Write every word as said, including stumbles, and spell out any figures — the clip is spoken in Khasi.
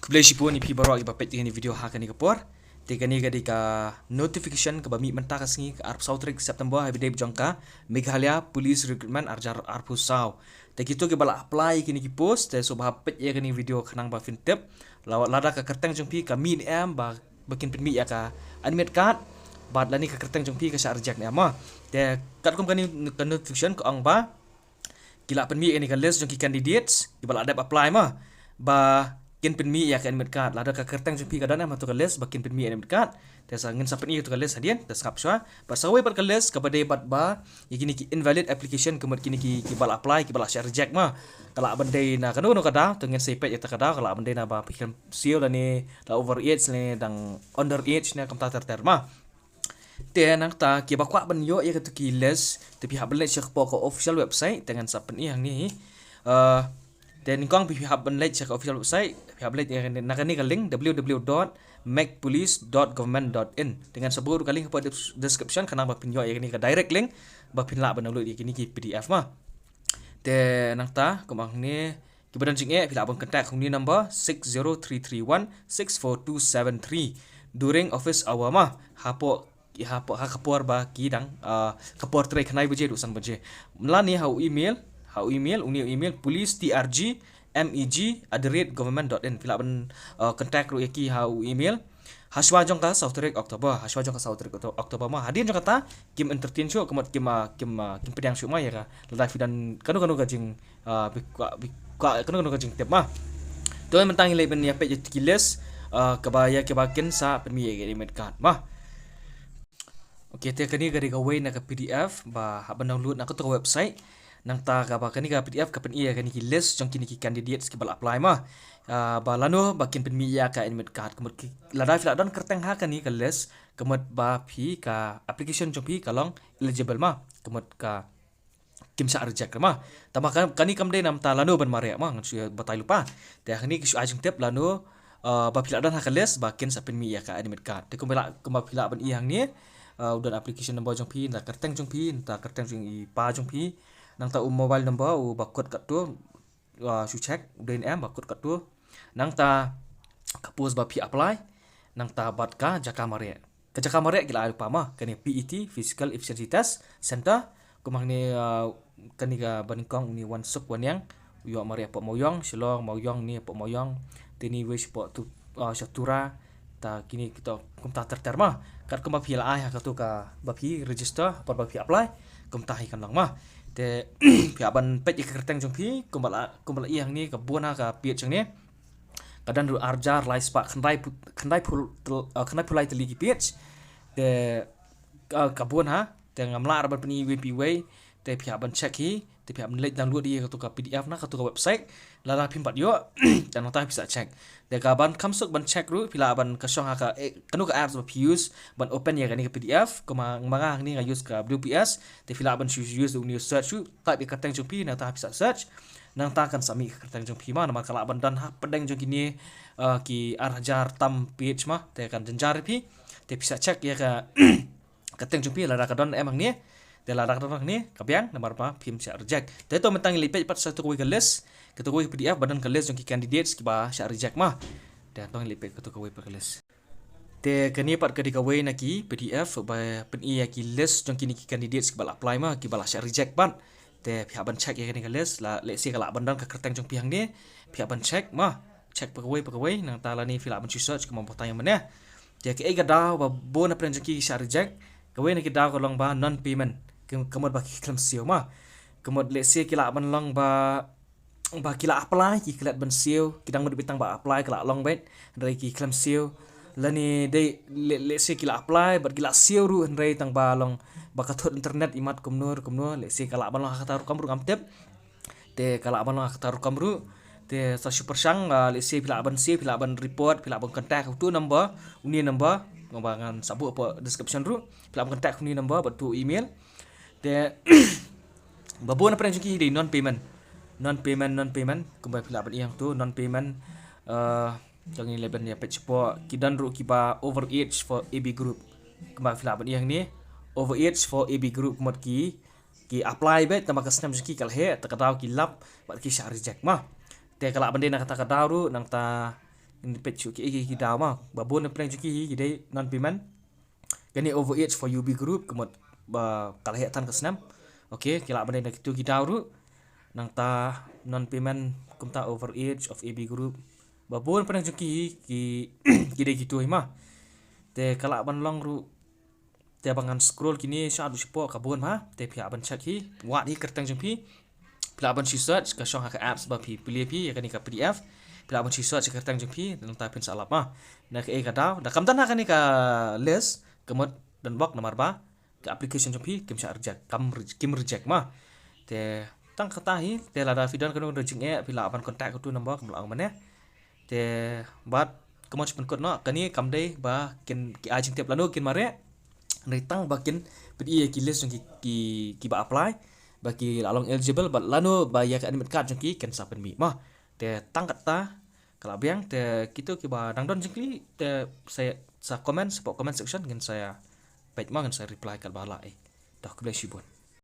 Khublei shibun ïa phi baroh kiba peit ïa kane ka video ha kane ka por. Te kane ka dei ka notification kaba mih mynta ka sngi ka arphew saw tarik September ha pdeng jong ka Meghalaya Police Recruitment arhajar arphew saw. Te kito kiba la apply ïa kine ki post te sngewbha peit ïa kane ka video khnang ba phin tip lada ka kyrteng jong phi ka mih ne em ba ba kin pynmih ïa ka admit card bad lane ka kyrteng jong phi ka shah reject ne em. Te katkum kane ka notification ka ong ba ki la pynmih ïa kane ka list jong ki candidates kiba la dep apply ma ba kin pynmih ïa ka admit card. Lada ka kyrteng jong phi ka don em ha kato ka list ba kin pynmih ïa ka admit card, te sa ngin sa pyni ïa kato ka list hadien, te sngap shuwa. Bad sa kawei pat ka list kaba dei bad ba ïa kine ki invalid application, ka mut kine ki kiba la apply kiba la shah reject ma. Ka lah ban dei na kano kano ka daw, te ngin sa peit ïa kata ka daw, ka lah ban dei na ba phi khlem siew lane la over age lane dang under age ne kumta ter ter ma. Te nangta kiba kwah ban ïoh ïa kato ki list te phi hap ban leit sha ka official website, te ngan sa pyni hangne hi. Te nyngkong phi hap ban leit sha ka official website, phi hap ban leit na kane ka link w w w dot meg police dot government dot in. Te ngan sa buh ruh ka link hapoh description khnang ba phin ïoh ïa kane ka direct link ba phin lah ban download ïa kine ki P D F ma. Te nangta kumba hangne kiba don jingeh phi lah ban contact hangne number six zero three three one six four two seven three during office hour ma. Hapoh ha ka por ba ki dang ka por trei khyndai baje haduh san baje. Lane ha u email, ha u email, une u email police T R G M E G at the rate government dot in. Phi lah ban contact ruh ïa ki ha u email. Hashwa jong ka saw tarik October, hashwa jong ka saw tarik October ma. Hadien jong kata kim entertain shuh, ka mut kim kim kim pdiang shuh ma ïa ka. Lada phi don kano kano ka jing ah, phi kwah, phi kwah kano kano ka jingtip ma. To mynta ngin leit ban ïa peit ïa ki list, ah, kaba ïa kiba kin sa pynmih ïa ka admit card ma. Okay, te kane ka dei kawei na ka P D F ba hap ban download na kato ka website. Nangta kaba kane ka P D F ka pyni ïa kane ki list jong kine ki candidates kiba la apply ma. Ah, ba lano ba kin pynmih ïa ka admit card, ka mut lada phi la don kyrteng ha kane ka list, ka mut ba phi ka application jong phi ka long eligible ma. Ka mut ka kim shah reject ma. Tangba kane kam dei namar lano ban mareh ma, ngan shu batai lypa. Te hangne ki shu ai jingtip lano, ah, ba phi la don ha ka list ba kin sa pynmih ïa ka admit card. Te kumba phi lah ban i hangne, ah, u don application number jong phi, nangta kyrteng jong phi, nangta kyrteng jong i pa jong phi, nangta u mobile number uba kut katto, ah, shu check u dei ne em ba kut katto. Nangta ka post ba phi apply, nangta bad ka jaka mareh. Ka jaka mareh ki la ai lypa ma, kane P E T, Physical Efficiency Test Center. Kumba hangne, ah, kane kaba nyngkong une u Wansuk Wanniang, u ïoh mareh hapoh Mawiong, Shillong, Mawiong ne hapoh Mawiong, te une uwei shapoh tu, ah, sha Tura, te kine kito kumta ter ter ma. Katkum ba phi la ai ha kato kaba phi register, ha por ba phi apply, kumta hi kan long ma. Te phi hap ban peit ïa ka kyrteng jong phi, kumba la, kumba la i hangne ka bun ha ka page hangne. Ka don ruh arhajar lai spah khyndai phew, khyndai phew, ah, khyndai phew lai tylli ki page. Te, ah, ka bun ha, te ngam lah ruh ban pyni iwei pa iwei, te phi hap ban check hi, te phi hap ban leit download ïa kato ka P D F na kato ka website. Lada phim pat ïoh, te nangta phi sa check. Te kaban kham suk ban check ruh, phi lah ban ka shong ha ka, eh, kano ka apps ba phi use ban open ïa kane ka P D F, kumba nga hangne nga use ka W P S, te phi lah ban shu use une u search ruh, type ïa ka kyrteng jong phi, nangta phi sa search. Nangta kan sa mih ka kyrteng jong phi ma, namar ka lah ban don hapdeng jong kine, ah, ki arhajar tam page ma, te kan jynjar ïa phi. Te phi sa check ïa ka kyrteng jong phi lada ka don em hangne. Te lada ka don hangne ka biang namar ba phim shah reject. Te to mynta ngin leit peit pat sha kato kawei ka list, kato kawei ka P D F ba don ka list jong ki candidates kiba shah reject ma. Te to ngin leit peit kato kawei pat ka list. Te kane pat ka dei kawei na ki P D F ba pyni ïa ki list jong kine ki candidates kiba la apply ma, kiba la shah reject pat. Te phi hap ban check ïa kane ka list, la, let's say ka lah ban don ka kyrteng jong phi hangne, phi hap ban check ma, check pat kawei pat kawei, nangta lane phi lah ban shu search kumba nga batai mynne. Te kaei ka daw ba bun na pdeng jong ki ki shah reject, kawei na ki daw ka long ba non payment, ka mut ba ki khlem siew ma. Ka mut let's say ki lah ban long ba ba ki la apply ki klet ban siew, ki dang mut beit tang ba apply ki la long beit, hynrei ki khlem siew. Lane dei, let's say ki la apply bad ki la siew ruh hynrei tang ba long ba ka thut internet imat kumno kumno, let's say ka lah ban long ha kata rukom ruh ngam tip. Te ka lah ban long ha kata rukom ruh. Te sa shu pyrshang, ah, let's say phi lah ban siew, phi lah ban report, phi lah ban contact uto u number, une u number ba ngan sa buh hapoh description ruh. Phi lah ban contact une u number bad uto u email. Te ba bun na pdeng jong ki dei non payment. Non payment, non payment, kumba phi lah ban i hangto non payment. Eh, jong ngi leh ban ïa peit shapoh, ki don ruh kiba over age for A B group. Kumba phi lah ban i hangne, over age for A B group, ka mut ki, ki apply beit tangba ka snem jong ki ka la heh, te ka daw ki lap bad ki shah reject ma. Te ka lah ban dei na kata ka daw ruh, nangta Ngin peit shuh ki, ki, ki daw ma. Ba bun na pdeng jong ki hi ki dei non payment. Kane overage for U B group, ka mut ba ka la heh tang ka snem. Okay, ki lah ban dei na kitu ki daw ruh. Nangta non payment kumta overage of A B group. Ba bun pdeng jong ki hi ki, ki dei kitu hi ma. Te ka lah ban long ruh. Te ba ngan scroll kine shaduh shapoh ka bun ma. Te phi lah ban check hi. Wat hi kyrteng jong phi. Phi lah ban shu search ka shong ha ka apps ba phi plie phi ïa kane ka P D F. Phi lah ban shu search ïa kyrteng jong phi, nangta phin sa lap ma. Na kaei ka daw, da kam don ha kane ka list, ka mut don bok namar ba ka application jong phi kim shah reject, kam re-, kim reject ma. Te tang kata hi, te lada phi don kano kano jingeh, phi lah ban contact katu number, kam lah ong mane. Te bad ka mon shu pynkut noh, kane kam dei ba kin ki ai jingtip lano kin mareh. Hynrei tang ba kin pyni ïa ki list jong ki, ki, kiba apply, ba ki la long eligible, bad lano ba ïa ka admit card jong ki kin sa pynmih ma. Te tang kata ka la biang, te kito kiba dang don jingkylli, te sa, sa comment, shapoh comment section, ngin sa ïa peit ma, ngin sa reply katba lah eh. Te khublei shibun.